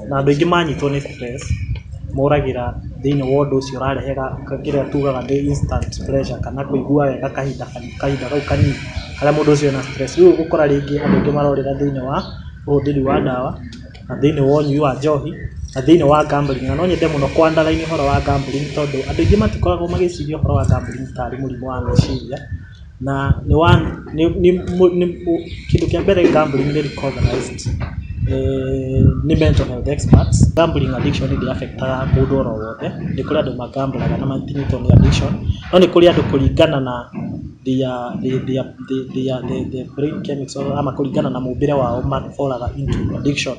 Na andũ aingĩ manyitwo nĩ stress moragĩra thĩinĩ wa ũndũ ũcio ũrarehe kĩrĩa tugaga nĩ instant pleasure, kana kũigua wega kahinda kahinda kau kanini karĩa mũndũ ũcio ena stress. Rĩu ũgũkora rĩngĩ andũ aingĩ marorĩra thĩinĩ wa ũhũthĩri wa ndawa, na thĩinĩ wa ũnyui wa njohi, na thĩinĩ wa gambling. Na no nyende mũno kũ underline ũhoro wa gambling, tondũ andũ aingĩ matikoragwo magĩciria ũhoro wa gambling tarĩ mũrimũ wa meciria. Na nĩ wa nĩ nĩ nĩ kĩndũ kĩa mbere, gambling nĩ recognized nĩ mental health experts. Gambling addiction ndĩ affectaga mũndũ oro wothe. Nĩ kũrĩ andũ magamblaga na matinyitwo nĩ addiction, no nĩ kũrĩ andũ kũringana na their brain chemicals, ama kũringana na mũmbĩre wao, mafallaga into addiction.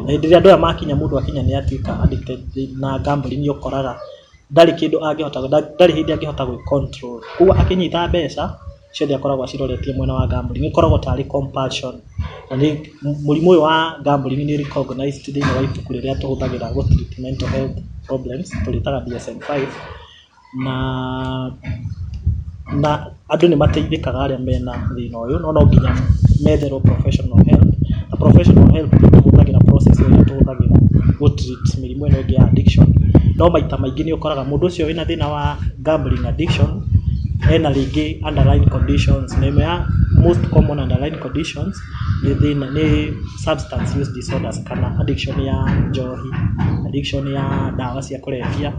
Na hĩndĩ ĩrĩa andũ aya makinya, mũndũ akinya nĩ atuĩka addicted na gambling, nĩ ũkoraga ndarĩ kĩndũ angĩhota, ndarĩ hĩndĩ angĩhota gwĩ control. Koguo akĩnyita mbeca ciothe akoragwo aciroretie mwena wa gambling, ĩkoragwo tarĩ compulsion. Na nĩ mũrimũ ũyũ wa gambling nĩ recognized thĩinĩ wa ibuku rĩrĩa tũhũthagĩra gũ treat mental health problems, tũrĩtaga DSM-5. Na andũ nĩ mateithĩkaga arĩa mena thĩna ũyũ, no no nginya metherwo professional help. Na professional help tũhũthagĩra process ĩrĩa tũhũthagĩra gũ treat mĩrimũ ĩno ĩngĩ ya addiction. No maita maingĩ nĩ ũkoraga mũndũ ũcio wĩna thĩna wa gambling addiction ena rĩngĩ underlying conditions, na ĩmwe ya most common underlying conditions nĩ thĩna nĩ substance use disorders, kana addiction ya njohi, addiction ya ndawa cia kũrebia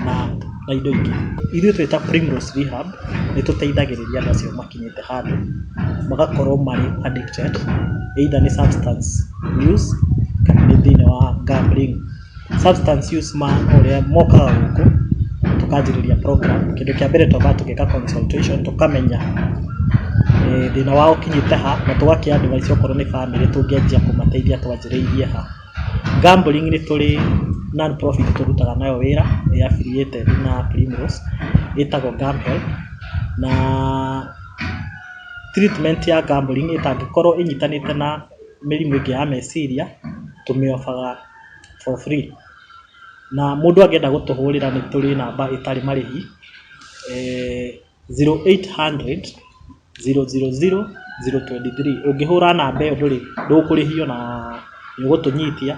na indo ingĩ. Ithuĩ twĩ ta Primrose Rehab nĩ tũteithagĩrĩria andũ acio makinyĩte handũ magakorwo marĩ addicted, either nĩ substance use kana nĩ thĩinĩ wa gambling. Substance use, ma ũrĩa mokaga gũkũ tũkanjĩrĩria program, kĩndũ kĩa mbere twambaga tũgeka consultation, tũkamenya thĩna wao ũkinyĩte ha, na tũgakĩ advise okorwo nĩ famĩlĩ tũngĩanjia kũmateithia twanjĩrĩirie ha. Gambling, nĩ tũrĩ non profit tũrutaga nayo wĩra, ĩ affiliated na Primrose, ĩtagwo Gam Help. Na treatment ya gambling ĩtangĩkorwo ĩnyitanĩte na mĩrimũ ĩngĩ ya meciria, tũmĩ-offer for free. Na mũndũ angĩenda gũtũhũrĩra, nĩ tũrĩ namba ĩtarĩ marĩhi, 0800 000 023. Ũngĩhũra namba ĩyo ndũrĩ ndũkũrĩhio na nĩ ũgũtũnyitia.